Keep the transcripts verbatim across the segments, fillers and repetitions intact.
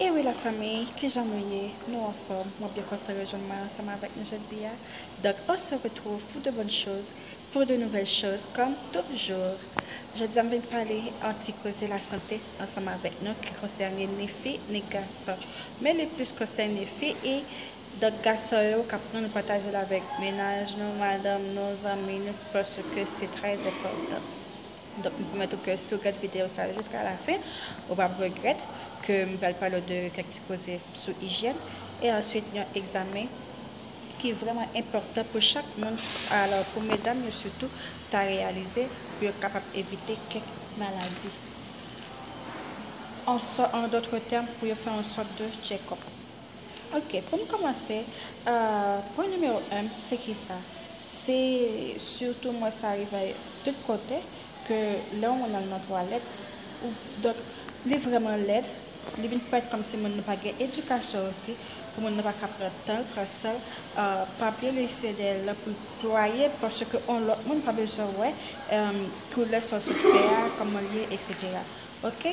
E wi, lafanmi, kijan nou ye? Nou anfòm? Mwen byen kontan rejwenn mwen ansanm avèk nou jodi a. Donc, on se retrouve pour de bonnes choses, pour de nouvelles choses, comme toujours. Jodi a, m vin pale yon ti koze lasante ansanm avèk nou ki konsène ni fi, ni gason. Men li plis konsène fi, e donk gason yo k ap pran nou pataje l avèk mennaj nou, madanm nou, zanmi nou, paske se trè enpòtan. Donk, m pwomèt ou ke si w gade videyo sa a jiska lafen, ou p ap regrèt ke m pral pale w de kèk ti koze sou ijyèn, e answit yon egzamen ki vrèman enpòtan pou chak moun, alò, pou medam yo sitou, ta reyalize pou yo kapab evite kèk maladi. An sò-, an dòt tèm, pou yo fè yon sòt de check-up. Ok, pou m kòmanse, euh, pwen nimewo en, se ki sa? Se sitou m wè sa rive tout kote, ke lè yon moun al nan twalèt, ou, donk, li vrèman lèd, li vin parèt kòmsi moun nan pa gen edikasyon osi, pou moun nan pa ka pran tan l, pran san l, euh, pa bliye li eseye dèyè l pou l plwaye, paske yon lòt moun pa bezwen wè, euh, koulè sa w sot fè a, kòman l ye, etsetera. Ok?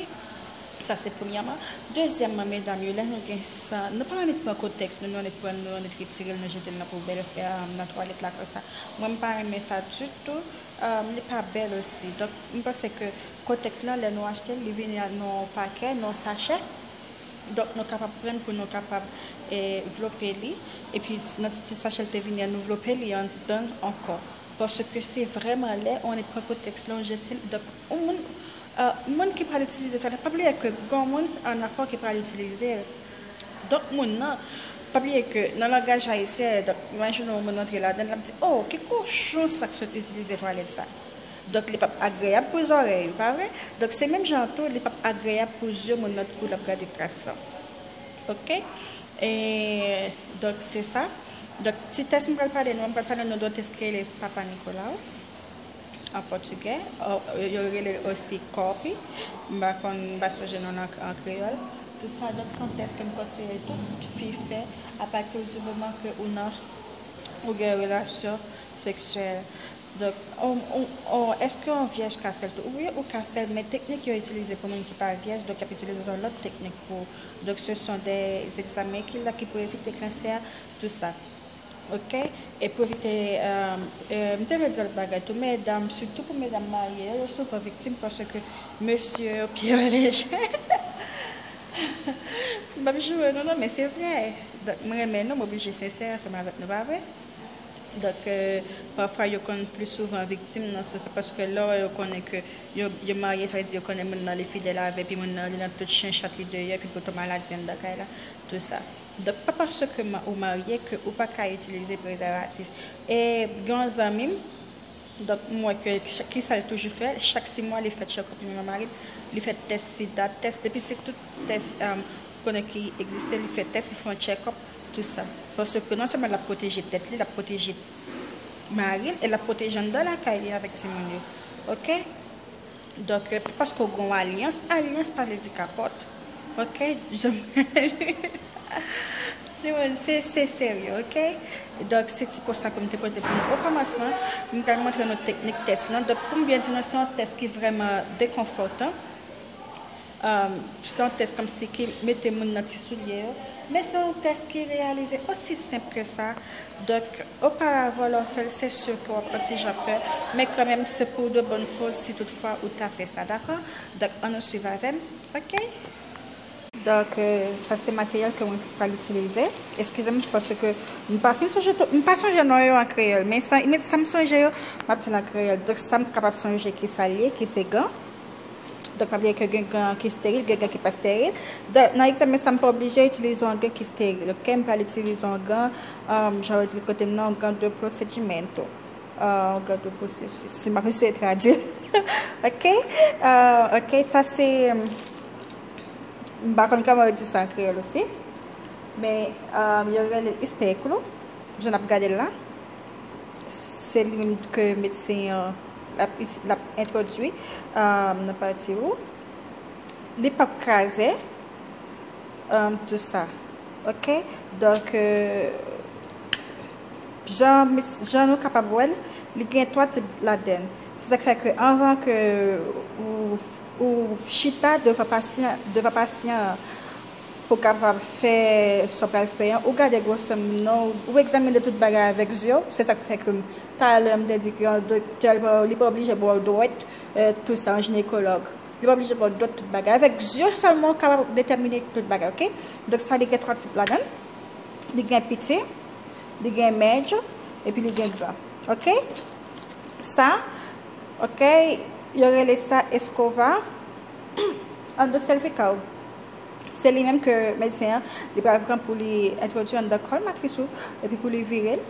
Sa se premyèman. Dezyèmman, medam yo, lè nou gen san, nou pa annik pran kotèks nou, nou annik pran, nou annik retire l, nou jete l nan poubèl, euh, nan twalèt la konsa. Mwen, m pa renmen sa ditou. Euh, li pa bèl osi. Donk, m panse ke kotèks lan, lè nou achte l, li vini a, nan yon pakè, nan yon sachè. Donk, nou kapab pran l pou nou kapab, eh, vlope li. Epi, nan ti sachè l te vini an, nou vlope li andan ankò. Paske se vrèman lè, ou annik pran kotèks lan, ou jete l. Donk, yon moun, euh, moun ki pral itilize twalèt, pa bliye ke gen moun an apò ki pral itilize l. Donk, moun nan, pa bliye ke nan langaj ayisyen, donk, imajine yon moun rantre ladan l, l ap di, "Oh, ki kochon sa k sot itilize twalèt sa?" Donk, li p ap agreyab pou zòrèy ou, pa vre? Donk, se menm jan an tou, li p ap agreyab pou zye moun nan pou l ap gade kras lan. Ok? E, donk, se sa. Donk, ti tès m pral pale nou, m pral pale nou de yon tès ki rele Papa Nicolau, an pòtigè. Ò, yo rele l osi kòpi. M pa konn, m pa sonje non l an, an kreyòl. Tout sa, donk, se yon tès ke m konseye tout fi fè apati di moman ke ou nan, ou gen relasyon seksyèl. Donk, on, on, on, èske yon vyèj ka fè l tou? Wi, ou ka fè l, men teknik yo itilize pou moun ki pa vyèj, donk, y ap itilize yon lòt teknik pou, donk, se son de egzamen ki la ki pou evite kansè, tout sa. Ok? E pou evite, euh, euh, m te vle di lòt bagay tou, medam, sitou pou medam marye yo, yo souvan viktim paske mesye yo pye yo leje. M p ap joure nou non, men se vrè. Donk, m renmen nou, m oblije sensè ansanm avèk nou, pa vre? Donk, euh, pafwa, yo konn pli souvan viktim nan sans sa, paske lè yo konnen ke yo, yo marye, sa vle di yo konnen moun nan li fidèl avè, epi moun nan li nan tout chen chat li deyò, epi poto maladi anndan kay la, tout sa. Donk, pa paske ma-, ou marye ke ou pa ka itilize prezèvatif. E gen yon zanmi m, donk, m wè ke ch-, ki sa l toujou fè, chak sis mwa, li fè tchèkòp li menm ak mari l, li fè tès sida, tès, depi se tout tès, um, konnen ki egziste, li fè tès, li fè yon tchèkòp, tout sa. Paske non sèlman l ap pwoteje tèt li, l ap pwoteje mari l, e l ap pwoteje anndan lakay li avèk timoun yo. Ok? Donk, euh, pa paske w gen yon alyans, alyans pa vle di kapòt. Ok? Timoun, se, se serye, ok? Donk, se ti kou sa ke m te pote pou nou o kòmansman. M pral montre nou teknik tès lan. Donk, pou m byen di nou, se yon tès ki vrèman dekonfòtan. Um, se yon tès kòmsi ki mete moun nan ti soulye yo. Men se yon tès ki reyalize osi senp ke sa. Donk, oparavan, lè w fè l, se si ke w ap yon ti jan pè. Men kanmenm, se pou de bòn koz si toutfwa ou ta fè sa, dakò? Donk, ann nou swiv avè m, ok? Donk, euh, sa se materyèl ke mwen pral itilize. Eskize m, paske m pa fin sonje tout, m pa sonje non yo an kreyòl, men sa, men sa m sonje yo, m ap di l an kreyòl. Donk, sa m kapab sonje ki sa l ye, ki se gan. Donk, pa bliye ke gen gan ki steril, gen gan ki pa steril. Donk, nan egzamen sa, m pa oblije itilize yon gan ki steril, ok? M pral itilize yon gan, um, jan yo di kote m nan, yon gan de procedimento. Euh, yon gan de processus, si m ap eseye tradui. Ok? Euh, ok, sa se, um, m pa konn kòman yo di sa an kreyòl osi. Men, um, yo rele l espéculo. Jan n ap gade l la. Se li menm ke medsen an l ap, l ap entwodui, um, nan pati ou. Li p ap kraze, um, tout sa. Ok? Donk, euh, jan, jan nou kapab wè l, li gen twa tip ladan l. Se sa k fè ke anvan ke ou, ou chita devan pasyan, devan pasyan an, Pou w kapab fè sa w pral fè an, ou gade gwosè moun nan, ou egzamine tout bagay avèk zye w. Se sa k fè ke m, talè m te di ke yon doktè, li pa, li pa oblije ba w dwèt, euh, tout sa, yon jinekològ. Li pa oblije ba w dwèt tout bagay. Avèk zye sèlman, ou kapab detèmine tout bagay, oke? Donk, sa, li gen twa tip ladan l. Li gen piti, li gen mèj, epi li gen gran. Oke? Sa, oke, yo rele sa escova endocervical. Se li menm ke medsen an, li pral pran pou li entwodui anndan kò l, matris ou, epi pou li vire l,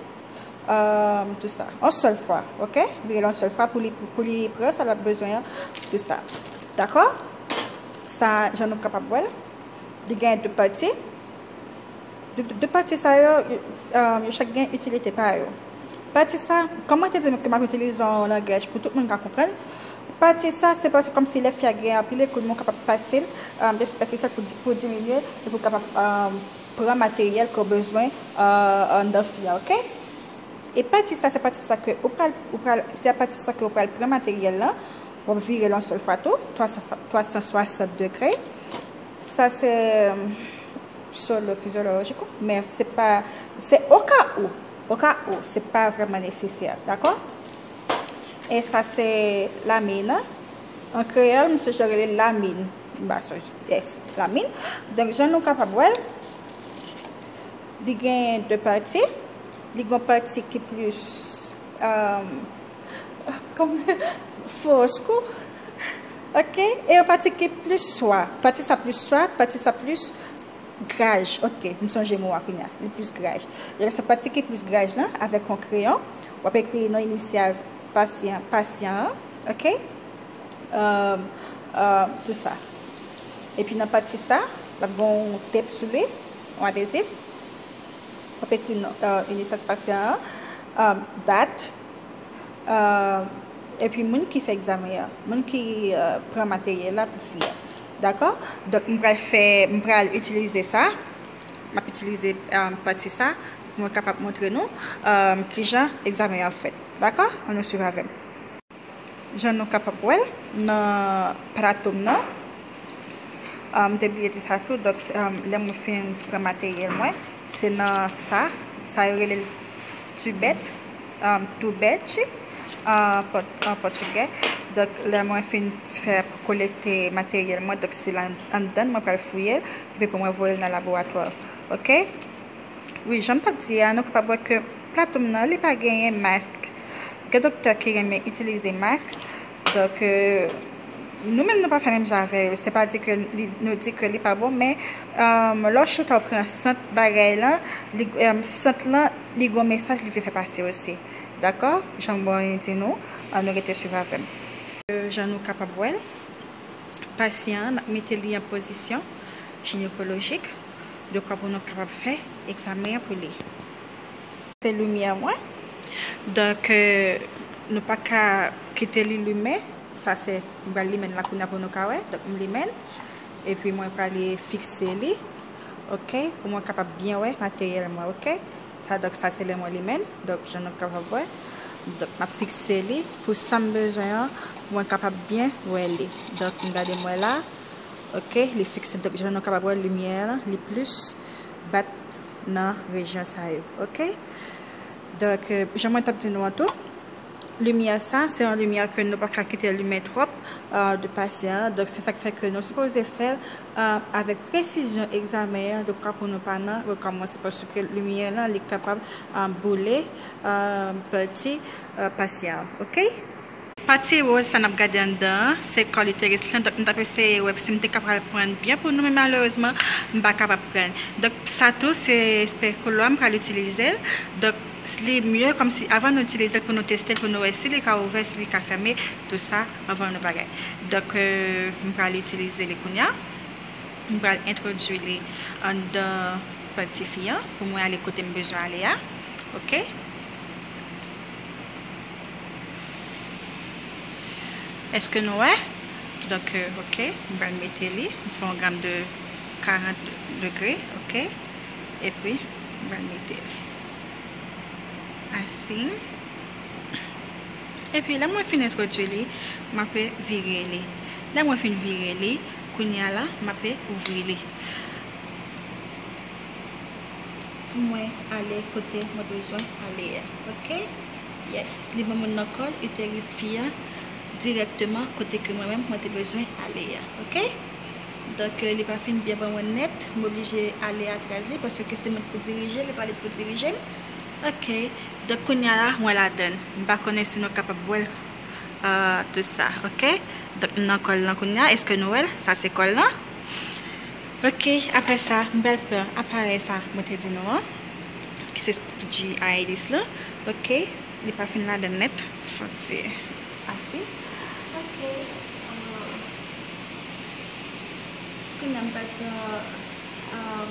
euh, tout sa. Yon sèl fwa, oke? Vire l yon sèl fwa pou li, pou li pran sa l ap bezwen an, tout sa. Dakò? Sa, jan nou kapab wè l, li gen de pati. De, de, de pati sa yo, yo, um, yo chak gen itilite pa yo. Pati sa, kòm mwen te di ke m ap itilize yon langaj pou tout moun ka konprann, pati sa, se pati kòmsi lè fi a gen anpil ekout, mwen kapab pase l, um, de sipèfisyèl pou di, pou diminye, e pou kapab, um, pran materyèl ke w bezwen, uh, anndan fi a, oke? E pati sa, se pati sa ke ou pral, ou pral, se pati sa ke ou pral pran materyèl lan, w ap vire l yon sèl fwa tou, twa san, twa san swasant degre. Sa se, um, solo fizyolojiko, men se pa, se o ka ou, o ka ou, se pa vrèman nesesè, dakò? E sa se lamin. An kreyòl, m sijere li lamin. M pa sonje, yes, lamin. Donk, jan nou kapab wè l, li gen de pati. Li gen yon pati ki plis, um, kòm foskou. Oke? E yon pati ki plis swa. Pati sa plis swa, pati sa plis graj. Oke, m sonje mo a kounye a. Li plis graj. Donk, se pati ki plis graj lan, avèk yon kreyon, w ap ekri non inisyal pasyan, pasyan an. Oke? Euh, euh, tout sa. Epi nan pati sa, l ap gen yon tep sou li, yon adezif. W ap ekri non, euh, inisyal pasyan an, euh, dat, euh, epi moun ki fè egzamen an, moun ki, euh, pran materyèl la pou fi a. Dakò? Donk, m pral fè, m pral itilize sa. M ap itilize, euh, pati sa pou mwen kapab montre nou, euh, kijan egzamen an fèt. Dakò? Ann nou swiv avè m. Jan nou kapab wè l nan plato m nan, ah, m te bliye di sa tou, donk, ah, lè mwen fin pran materyèl mwen, se nan sa, sa yo rele l tibèt, ah, tubete, an pòt-, an pòtigè. Donk, lè mwen fin fè kolekte materyèl mwen, donk, se la anndan mwen pral fouye l, epi pou mwen voye l nan laboratwa. Oke? Wi, jan m t ap di a, nou kapab wè ke plato m nan, li pa genyen mask. Gen doktè ki renmen itilize mask. Donk, euh, nou menm nou pa fè menm jan avè yo. Se pa di ke li, nou di ke li pa bon, men, euh, lè w chita w pran sant bagay lan, li, euh, sant lan, li gon mesaj li vle fè pase osi. Dakò? Jan mwen di nou, euh, nou rete swiv avè m. Euh, jan nou kapab wè l, pasyan an, n ap mete li an pozisyon jinekolojik, dekwa pou nou kapab fè egzamen an pou li. Se limyè mwen. Donk, euh, nou pa ka kite li limen. Sa se, m pral limen l la kounye a pou nou ka wè. Donk, m limen l. Epi mwen prale fikse li. Oke? Pou mwen kapab byen wè materyèl mwen, oke? Sa, donk, sa se lè mwen limen l. Donk, jan nou kapab wè. Donk, m ap fikse li pou sa m bezwen an, pou mwen kapab byen wè li. Donk, m gade mwen la. Oke? Li fikse. Donk, jan nou kapab wè, limyè an, li plis bat nan rejyon sa yo. Oke? Donk, euh, jan mwen t ap di nou an tou, limyè sa, se yon limyè ke nou pa ka kite limen twòp, euh, de pasyan an. Donk, se sa k fè ke nou sipoze fè l, euh, avèk presizyon egzamen an, dekwa pou nou pa nan rekòmanse, paske limyè lan, li kapab, euh, boule, euh, pati, euh, pasyan an. Oke? Pati woz sa n ap gade anndan an, se kò iteris lan. Donk, m t ap eseye wè si m te kapab pran byen pou nou, men malerezman, m pa kapab pran. Donk, sa tou, se speculoire, m pral itilize l. Donk, li mye kòmsi avan nou itilize l pou nou teste l, pou nou wè si li ka ouvè, si li ka fèmen, tou sa, anvan nou bagay. Donk, euh, m pral itilize li kounye a. M pral entwodui li anndan pati fi an pou mwen ale kote m bezwen ale a. Oke? Èske nou wè? Donk, euh, oke, m pral mete li. M fè yon gam de karant degre, oke? Epi, m pral mete li. Asin. Epi, lè mwen fin entwodui li, m ape vire li. Lè mwen fin vire li, kounye a la, m ape ouvri li. Mwen ale kote mwen bezwen ale a, oke? Yes, li ban moun nan kòd, uterus fi a, dirèkteman kote ke mwen menm mwen te bezwen ale a, oke? Donk, euh, li pa fin byen ban mwen nèt, m oblije ale atras li, paske se mwen k pou dirije, li pa li k pou dirije m. Oke, donk kounye a la, mwen ladann. M pa konnen si nou kapab wè l, euh, tout sa, oke? Donk, m nan kòl lan kounye a, èske nou wè l? Sa se kòl lan. Oke, apre sa, m pral pran aparèy sa mwen te di nou an, ki se G I Ds lan. Oke, li pa fin ladann nèt, fòk se pase. Oke, euh, kounye a m pral pran, euh,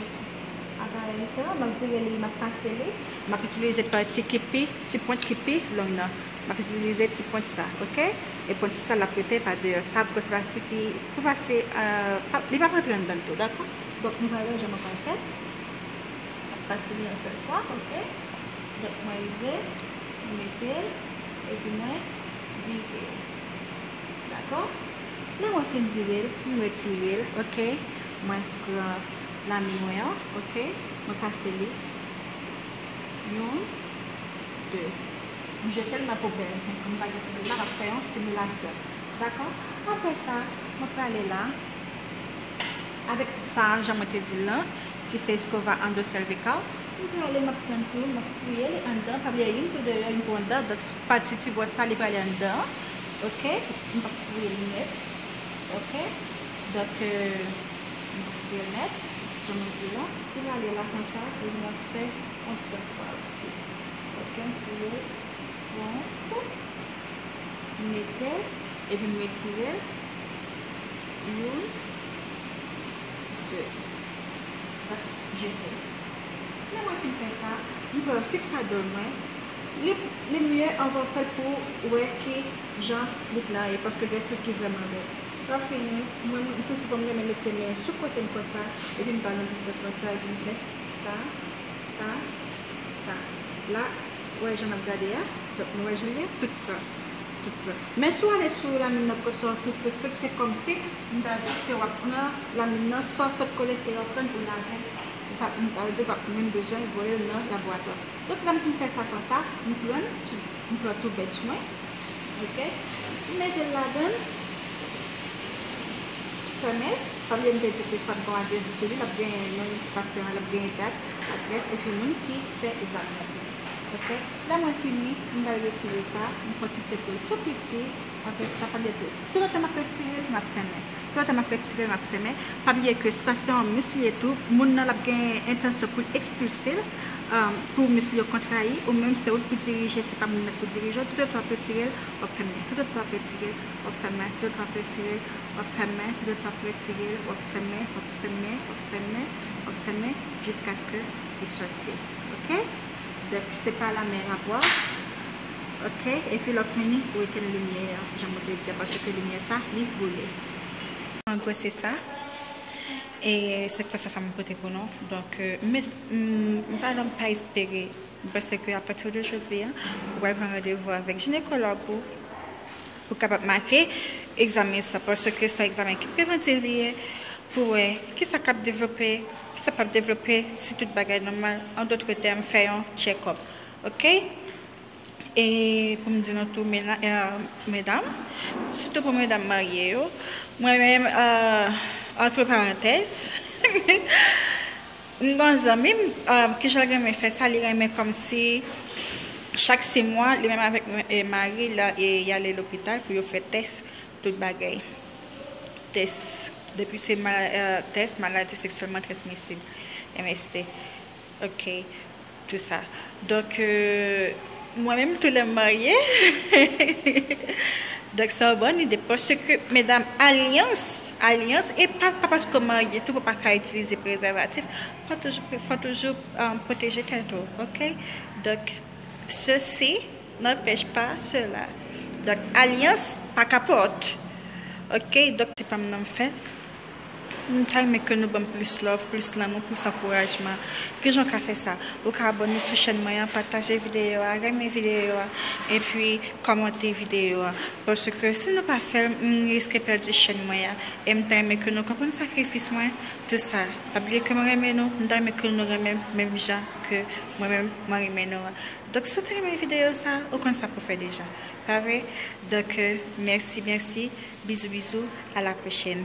aparèy sa, m ap vire li, m ap pase li. M ap itilize pati ki pi, ti pwent ki pi long nan. M ap itilize ti pwent sa, oke? E pwent sa l ap rete pa deyò. Sa ap pwent pati ki pou pase, euh, pa, li p ap rantre anndan l tou, dakò? Donk, nou pral wè jan mwen pral fè. M ap pase li yon sèl fwa, oke? Donk, mwen rive, mwen mete l, epi mwen vire l. Dakò? Lè mwen fin vire l, m retire l, oke? Mwen pran lami mwen an, oke? Mwen pase li. Youn, de. M jete l nan poubèl, men kòm m pa gen poubèl la, m ap fè yon similasyon. Dakò? Apre sa, mwen prale la, avèk sa, jan mwen te di l lan, ki se escova endocervical. M prale, m ap pran tou, m ap fouye li anndan. Pa bliye, youn pou deyò, youn pou anndan. Donk, pati ti bwòt sa, li prale anndan. Oke? M p ap fouye li nèt. Oke? Donk, euh, m p ap fouye l nèt, jan mwen di la. Li prale la konsa, e m ap fè yon sèl fwa osi. Oke, m fouye l. Bon, m mete l, epi m retire l. Youn, de. Jete l. Lè mwen fin fè sa, m pran fixador mwen. Li, li mye anvan w fè l pou w wè ki jan flit la ye, paske gen flit ki vrèman bèl. Lè w fini, mwen, mwen, pi souvan, m renmen mete men sou kote m konsa, epi m ba l yon distans konsa, epi m fè sa, sa, sa. La, ou wè jan n ap gade a, donk nou wè jan l ye, tout pran, tout pran. Men si w ale sou lamin nan konsa, flit, flit, flit, se kòmsi, m ta di ke w ap pran lamin nan, sa w sot kolekte a, w ap pran pou lave l. Ou pa, m ta di w p ap menm bezwen voye l nan laboratwa. Donk, lè m fin fè sa konsa, m pran, m pran tou bench mwen. Oke? M mete l ladan l. Fèmen. Pa bliye m te di ke sa m pran adezyon sou li, l ap genyen non, sipasyon an, l ap genyen dat, adrès, epi moun ki fè egzamen an. Oke? Lè mwen fini, m pral retire sa, m fè yon ti seke l tou piti. Apre sa, pa bliye tou. Toutotan m ap retire l, m ap fèmen. Toutotan m ap retire l, m ap fèmen. Pa bliye ke sa se yon mis li ye tou. Moun nan l ap gen entansyon pou l ekspilse l, um, pou mis li yo kontrayi, ou menm se ou k pou dirije, se pa moun nan k pou dirije w. Toutotan w ap retire l, w ap fèmen. Toutotan w ap retire l, w ap fèmen. Toutotan w ap retire l, w ap fèmen. Toutotan w ap retire l, w ap fèmen, w ap fèmen, w ap fèmen, w ap fèmen, jiskaske li soti. Oke? Donk, separe la men rapò. Oke? Epi lè w fini, ou etenn limyè a, jan mwen te di a, paske limyè sa, li boule. An gwo, se sa. E se konsa sa mwen pote pou nou. Donk, euh, m, m, m pa, m pa espere. M panse ke apati de jodi a, ou pral pran randevou avèk jinekològ ou pou kapab make egzamen sa, paske se yon egzamen ki prevantif li ye, pou wè kisa k ap devlope, kisa p ap devlope, si tout bagay nòmal. An dòt tèm, fè yon check-up. Oke? E pou m di nou tou, mena-, euh, medam, sitou pou medam marye yo, mwen menm, euh, antre parantèz, m gen yon zanmi m, euh, ki jan l renmen fè sa, li renmen kòmsi chak sis mwa, li menm avèk, euh, mari l, e, y ale lopital pou yo fè tès, tout bagay. Tès, depi se ma-, euh, tès maladi seksyèlman transmisib, M S T. Oke, tout sa. Donk, euh, mwen menm, tou lè m marye, donk, se yon bòn ide, paske, medam, alyans, alyans, e pa, pa paske w marye tou, pou w pa ka itilize prezèvatif, fò toujou, fò toujou, euh, pwoteje tèt ou, oke? Donk, ceci n'empêche pas cela. Donk, alyans pa kapòt. Oke, donk, se pa m nan m fè. M ta renmen ke nou ban m plis love, plis lanmou, plis ankourajman. Ki jan w ka fè sa? Ou ka abòne sou chèn mwen an, pataje videyo a, renmen videyo a, epi kòmante videyo a. Paske si nou pa fè l, m riske pèdi chèn mwen an. E m ta renmen ke nou konprann sakrifis mwen Se sa. Pa bliye ke mwen renmen nou, m ta renmen ke nou renmen m menm jan ke mwen menm mwen renmen nou an. Donk si w te renmen videyo sa, ou konn sa pou fè deja. Pa vre? Donk euh, mèsi, mèsi, bizou bizou, a la pwochèn.